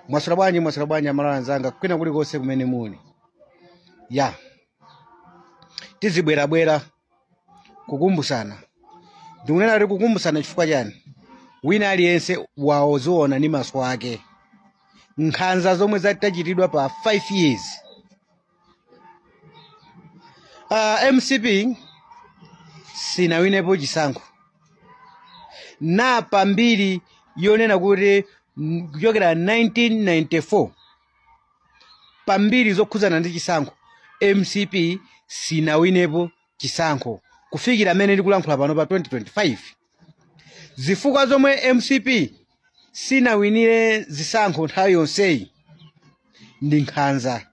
Mwaswera bwanji, mwaswera bwanji Amalawi anzanga kwina kulikonse kumene muli. Ya, tizibwerabwera kukumbusana. Ndikunena kuti kukumbusana chifukwa chani? Wina aliyense waziona ndi maso ake nkhanza zomwe zatachitidwa pa 5 years. MCP sinawinepo chisankho na pambiri yonena kuti kuchokera 1994 pambiri zokhudzana ndi chisankho MCP sinawinepo chisankho kufikira amene ndikulankhula pano pa 2025. Zifukwa zomwe MCP sinawinire zisankho nthawi yonseyi ndi nkhanza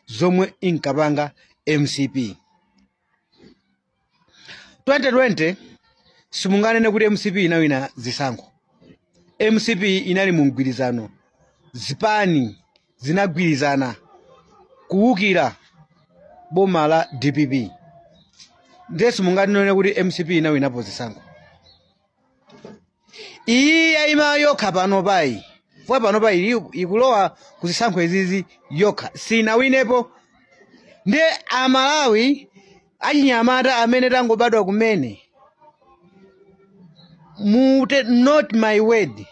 zomwe inkapanga MCP. 2020 simunganene kuti MCP inawina zisankho. MCP inali mu mgwirizano, zipani zinagwirizana kuwukira boma la DPP, ndiye simunganene kuti MCP inawinapo zisankho. Iyi yayima yokha pano payi, chifukwa pano payi ikulowa kuzisankho izizi yokha, sinawinepo. Ndiye Amalawi achinyamata amene tangobadwa kumene, mute not my word,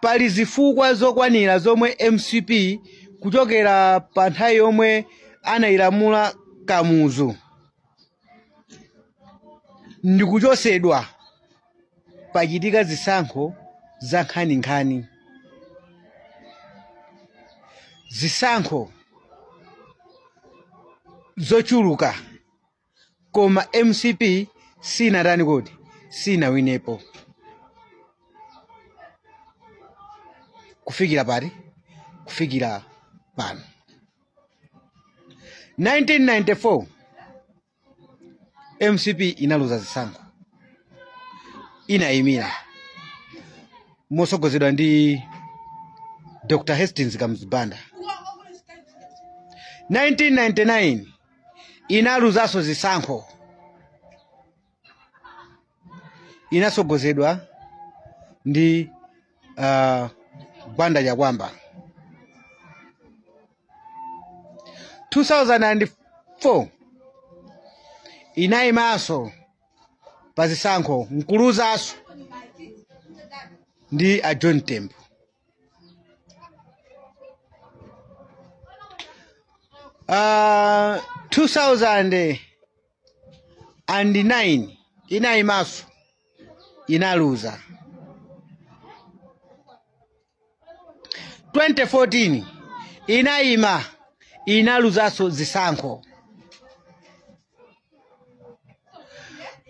pali zifukwa zokwanira zomwe MCP kuchokera pa nthawi yomwe anayilamula Kamuzu ndikuchosedwa, pachitika zisankho za nkhaninkhani, zisankho zochuluka, koma MCP sinatani kodi? Sinawinepo kufikira pati? Kufikira pano. 1994 MCP inaluza zisankho, inayimira mosogozedwa ndi Dr. Hastings Kamuzu Banda. 1999 inaluzanso zisankho, inasogozedwa ndi Gwanda Chakwamba. 2004 inayimanso pa zisankho nkuluzanso ndi a John Tembo. 2009 inayimanso, inaluza. 2014 inayima, inaluzanso zisankho.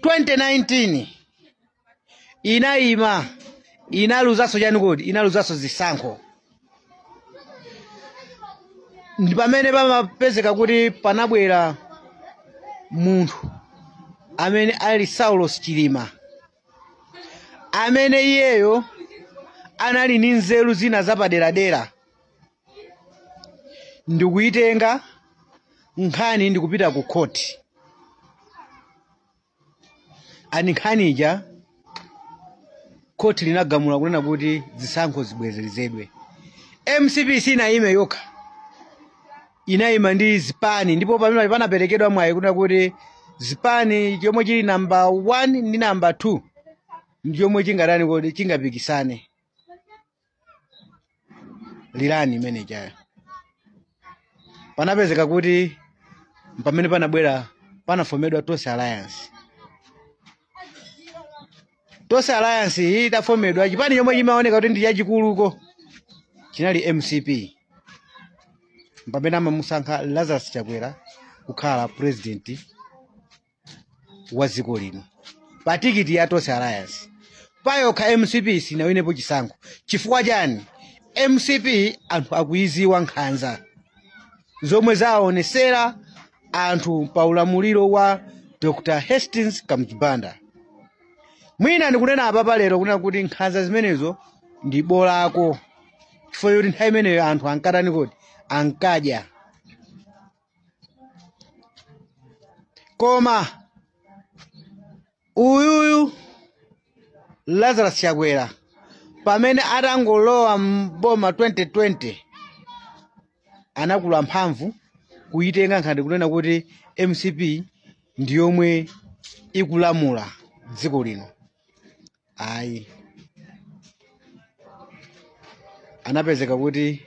2019 inayima, inaluzanso chani kodi? Inaluzanso zisankho. Ndi pamene pamapezeka kuti panabwera munthu amene ali Saulos Chilima, amene iyeyo anali ndi nzeru zina zapaderadera, ndikuyitenga nkhani ndikupita ku khoti. Ani nkhani ija khoti linagamula kunena kuti zisankho zibwezerezedwe. MCP sinayime yokha, inayima ndi zipani, ndipo pamene panaperekedwa mwayi kunena kuti zipani chomwe chili namba 1 ndi namba 2 ndi chomwe chingatani kodi? Chingapikisane. Lirani imene chayo panapezeka kuti pamene panabwera panafomedwa Tonse Alliance. Tonse Alliance iyi itafomedwa, chipani chomwe chimaoneka kuti ndi chachikuluko chinali MCP, pamene amamusankha Lazarus Chakwera kukhala president wa dziko lino pa tikiti ya Tonse Alliance. Payokha MCP sinawinepo chisankho. Chifukwa chani? MCP anthu akuiziwa nkhanza zomwe zaonesera anthu pa ulamuliro wa Dr. Hastings Kamuzu Banda. Mwina ndikunena apapa lero kunena kuti nkhanza zimenezo ndi bolako, chifukwa choti nthawi imeneyo anthu ankatani kodi? Ankadya. Koma uyuyu Lazarus Chakwera Pamene atangolowa mboma 2020, anakula mphamvu kuyitenga nkhani kunena kuti MCP ndi yomwe ikulamula dziko lino. Ayi, anapezeka kuti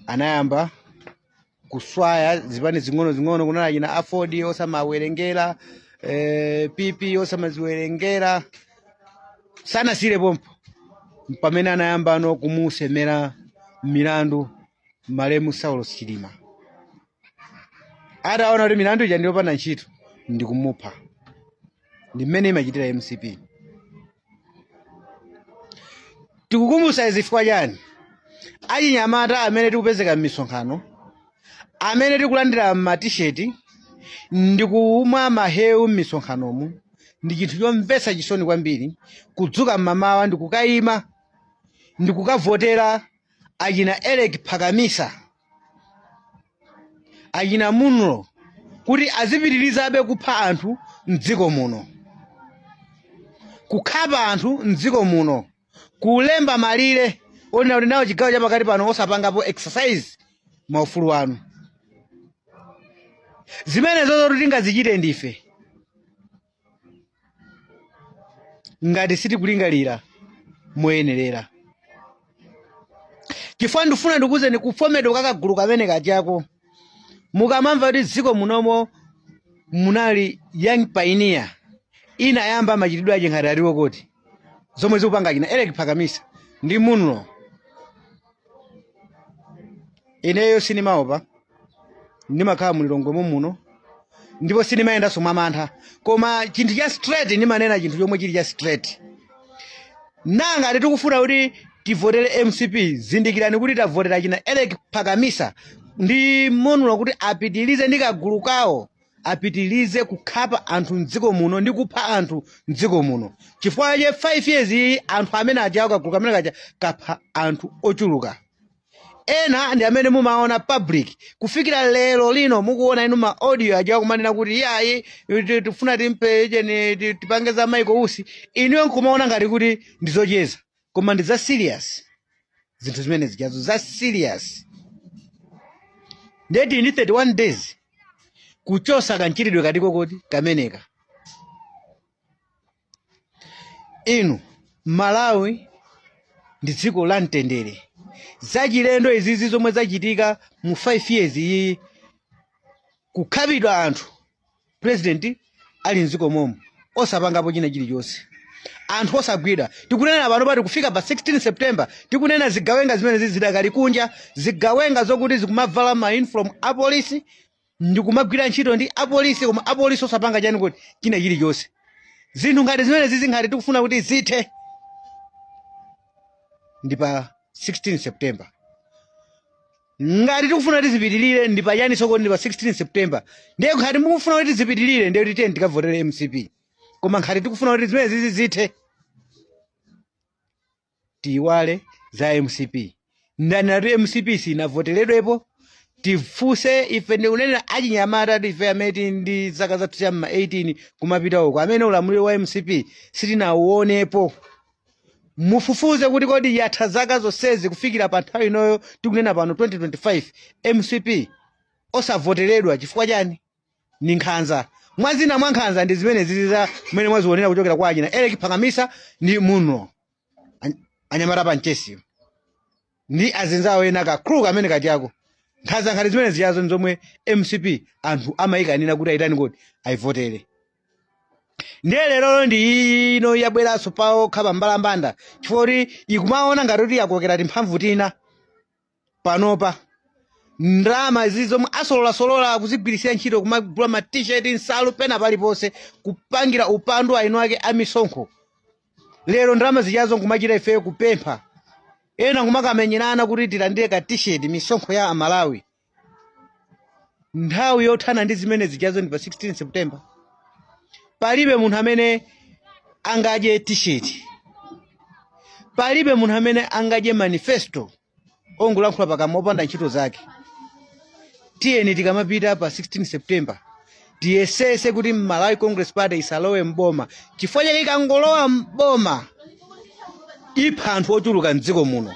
anayamba kuswaya zipani zing'ono-zing'ono, kunali achina AFORD osamawerengera, PP osamaziwerengera. Sanasiyire pompo, pamene anayambano kumusemera milandu malemu Saulos Chilima. Ataona kuti milandu ija ndiyopanda ntchito, ndikumupha. Ndi mmene imachitira MCP. Tikukumbutsa izi chifukwa chani? Achinyamata amene tikupezeka m'misonkhano, amene tikulandira matisheti ndikumwa mahewu m'misonkhanomu, ndi chinthu chomvetsa chisoni kwambiri kudzuka mmamawa ndikukayima ndikukavotera achina Eric Phakamisa, achina Munlo, kuti azipitirizabe kupha anthu mdziko muno, kukhapa anthu mdziko muno, kulemba malire onena kuti nawo chigawo chapakati pano osapangapo exercise maufulu anu. Zimenezo zoti tingazichite ndife ngati sitikulingalira moyenerera. Chifukwa ndifuna ndikuwuzeni kufomedwa kwa kagulu kamene kachako. Mukamamva kuti dziko munomo munali Young Pioneer, inayamba machitidwe ache ngati aliwo koti zomwe zikupanga achina Eric Phakamisa ndi Munlo. Ineyo sinimaopa, ndimakhala mulilongwe muno ndipo sindimayendanso mwamantha, koma chinthu cha straight ndimanena, chinthu chomwe chili cha straight. Nanga ngati tikufuna kuti tivotere MCP, zindikirani kuti tavotera china Eric Phakamisa ndi Munlo kuti apitilize ndi kagulu kawo, apitilize kukhapa anthu mdziko muno ndi kupha anthu mdziko muno. Chifukwa che 5 years iyi anthu amene ajawo, kagulu kamene kaja kapha anthu ochuluka. Ena ndi amene mumaona public kufikira lero lino, mukuona inu ma audio aja kumanena kuti iyayi, tifuna timpe cheni, tipange za Michael Usi. Inuyo nkumaona ngati kuti ndizocheza, koma ndi za serious zinthu zimene zijazo, za serious. Ndeti ndi 31 days kuchosa kanchitidwe katiko koti kameneka. Inu, Malawi ndi dziko la mtendere. Zachilendo izizi zomwe zachitika mu 5 years iyi, kukhapidwa anthu president ali mdziko momo osapangapo china chilichonse, anthu osagwidwa. Tikunena pano pati kufika pa 16 September, tikunena zigawenga zimene zidakali kunja, zigawenga zokuti zikumavala ma uniform apolisi ndikumagwira ntchito ndi apolisi, koma apolisi osapanga chani kuti china chilichonse. Zinthu ngati zimene zizi, ngati tikufuna kuti zithe, ndi pa 16 September. Ngati tikufuna kuti zipitirire, ndi pa chani soko? Ndi pa 16 September. Ndiye ngati mukufuna kuti zipitirire, ndiye kuti tiyeni tikavotere MCP. Koma ngati tikufuna kuti zimene zizi zithe, tiyiwale za MCP. Ndanena kuti MCP sinavoteredwepo. Tifunse ife, ndikunenera achinyamata, ife amene tili ndi zaka zathu cha ma 18 kumapita uko, amene ulamuliro wa MCP sitinauonepo. Mufufuze kuti kodi yatha zaka zonsezi kufikira pa nthawi inoyo tikunena pano 2025, MCP osavoteredwa chifukwa chani? Ni nkhanza. Mwazina mwa nkhanza ndi zimene zizi za mmene mwazionera kuchokera kwa achina Eric Phakamisa ndi Munlo, anyamata pa mchesiyo ndi azinzawo ena, ka crew kamene kachako. Nkhanza nkhani zimene zijazo ndi zomwe MCP anthu amayikanira kuti ayitani kodi ayivotere. Ndiye lerolo ndi ino yabweranso pawo khapa mbalambanda, chifukwa kuti ikumaona ngati kuti yakokera timphamvu tina. Panopa ndalama izi zomwe asololasola kuzigwirisira ntchito kumagula ma T-shirt, nsalu, pena paliponse, kupangira upandu aino ake amisonkho. Lero ndalama zijazo nkumachita ifeyo kupempha, ena nkumakamenyerana kuti tilandire ka T-shirt, misonkho ya Amalawi. Nthawi yothana ndi zimene zijazo ndi pa 16 September. Palibe munthu amene angadye T-shirt, palibe munthu amene angadye manifesto ongolankhula pakamwa opanda ntchito zake. Tiyeni tikamapita pa 16 September, tiyesese kuti Malawi Congress Party isalowe mboma. Chifukwa chake ikangolowa mboma, Ipha anthu ochuluka mdziko muno.